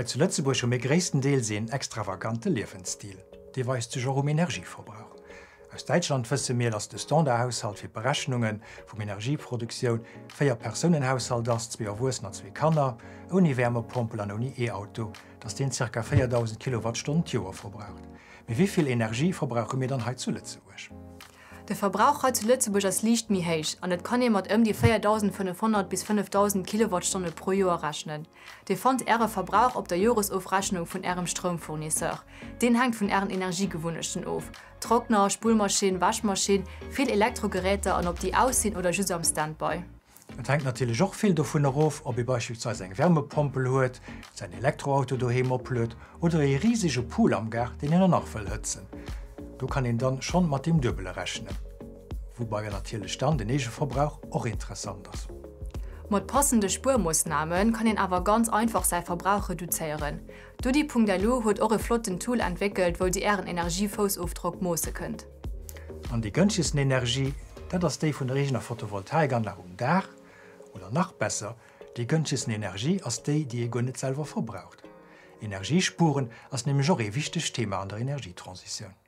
Hei zu Lëtzebuerg hu mir gréisstendeels een extravagante Liewensstil. Dee weist sech och um Energieverbrauch. Aus Däitschland wësse mir, dass de Standardhaushalt fir d'Berechnunge vum Energieproduktioun Véier-Persounen-Haushalt ass, zwee Erwuessener, zwee Kanner, ouni Wärmepompel an ouni E-Auto, dass deen zirka 4.000 Kilowattstonnen d'Joer verbraucht. Mee wéi vill Energie verbrauche mir dann hei zu Lëtzebuerg? De Verbrauch hei zu Lëtzebuerg ass liicht méi héich an et kann ee mat ëm déi 4.500 bis 5.000 Kilowattstonne pro Joer rechnen. Dir fannt Äre Verbrauch op der Joresofrechnung vun Ärem Stroumfournisseur. Deen hänkt vun Ären Energiegewunnechten of, Trockner, Spullmaschinn, Wäschmaschinn, vill Elektrogeräter an ob déi aus sinn oder just am Standby. Et hänkt natierlech och vill dovun erof, ob ee beispillsweis eng Wärmepompel huet, säin Elektroauto doheem opluet oder ee risege Pool am Gaart, deen een och nach wëll hëtzen. Do kann een dann schonn mat deem Duebele rechnen. Woubai natierlech dann den Eegeverbrauch och interessant ass. Mat passende Spuermoossname kann een awer ganz einfach säi Verbrauch reduzéieren. Dudi.lu huet och e flotten Tool entwéckelt, wou Dir Ären Energiefoussofdrock moosse kënnt. An déi gënschtegsten Energie, dat ass déi vun der eegener Photovoltaikanlag um Daach, oder nach besser, déi gënschtegsten Energie ass déi, déi ee guer net selwer verbraucht. Energiespueren ass nämlech och ee wichtegt Thema an der Energietransitioun.